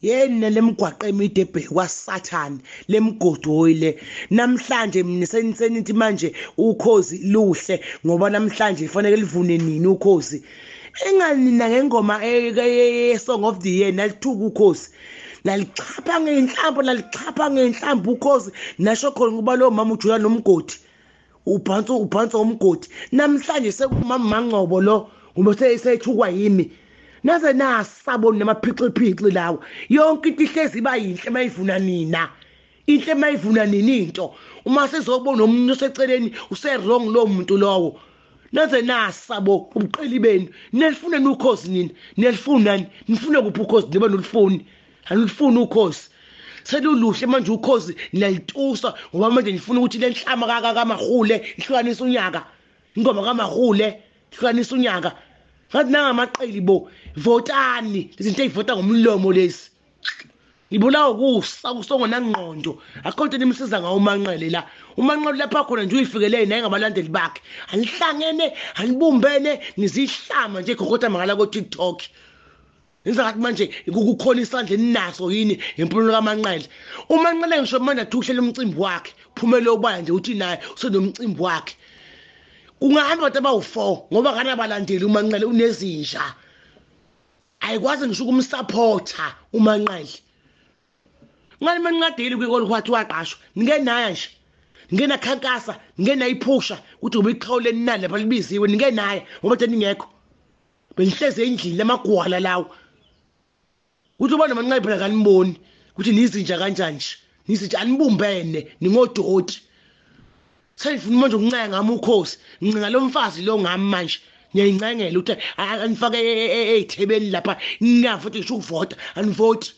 Yena lemigwaqo emide ebhekwa Sathane lemgodoyi le namhlanje mina senithi manje ukhozi luhle ngoba namhlanje kufanele livune nini ukhozi. Engani nina ngengoma ye-Song of the Year nalithuka ukhozi, nalixhapha ngenhlamvu, nalixhapha ngenhlamvu ukhozi, nasho khona ukuba lo mama ujula nomgodi, ubhansa umgodi. Namhlanje sekumama Mangcobo lo ngoba seyethukwa yimi. Naze nasabona namaphixi-phixi lawo. Yonke into ihlezi iba yinhle mayivuna nina, inhle mayivuna nini into. Uma sizobona omunye oseceleni use-wrong lowo muntu lowo. Naze nasabo ubuqili benu. Nilifuna ukhozi nina, nilifunani? Nifuna kuphi ukhozi niba nolifuni? Anilifuni ukhozi. Seluluhle manje ukhozi niyalitusa ngoba manje nifuna ukuthi le nhlama kaMahule ihlukanise unyaka. Ingoma kaMahule ihlukanise unyaka. Ngathi nangamaqili bo, votani izinto ezivota ngomlomo lezi. Ngibulawa kusa kusongo nangqondo. Akho into nimsiza ngawo uManqele la. UManqele lapha khona nje uyifikele naye ngabalandeli bakhe. Anihlangene, anibumbene, nizihlama nje khokotha mangala ko TikTok. Ingathi manje kukhona isandla eninaso yini ngempumelelo kaManqele. UManqele ngisho manje athuhlela umcimbi wakhe, phumele obala nje uthi naye usenomcimbi wakhe. Kungahamba abantu abawu4 ngoba kanabalandeli uManqele unezinja. Ayikwazi ngisho ukumsupporta uManqele. Ngani manqadeli kwikolo kwathi waqashwa, nike naya nje. Nike nakhankasa, nike nayiphusha ukuthi ubiqhawule ninani lapha libiziwe, nike naya ngoba thina ningekho. Benihleze endlini lamagwala lawo. Kuthi ubona manqele phela kaniboni ukuthi nizinja kanjani nje. Nizinja anibumbene ningodoti. Sengifuna manje ukuncenga ngami ukhosi, ngincenga lo mfazi lo ngami manje. Ngiyayincengela ukuthi anifake ey'thebeni lapha, ngingafuthi ngisho ukuvota, anivoti.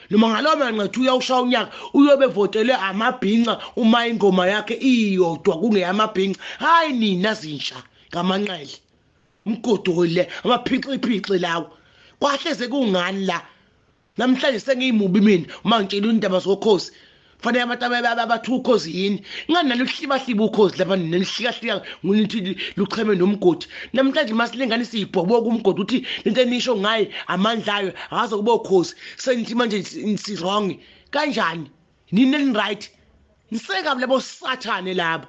Noma ngalowo manqethu uyawushaya unyaka uyobe votelwe amabhinca uma ingoma yakhe iyodwa kungeyamabhinca. Hayi nina zinja kaManqele, umgodoyi le, amaphixi-phixi lawo. Kwahleze kungani la? Namhlanje sengiyimubi mina uma ngitshela indaba zokhozi. Fanele abantu abathu ukhozi yini? Ngani naluhlibahliba ukhozi lapha nenihlikahlika ngunithi lucheme nomgodi. Namhlanje masilingane siyibhoboka umgodi uthi lento enisho ngaye amandla ayo akaze kube ukhozi. Senithi manje si wrong. Kanjani? Nini ni right? Nisekabi labo sathane labo.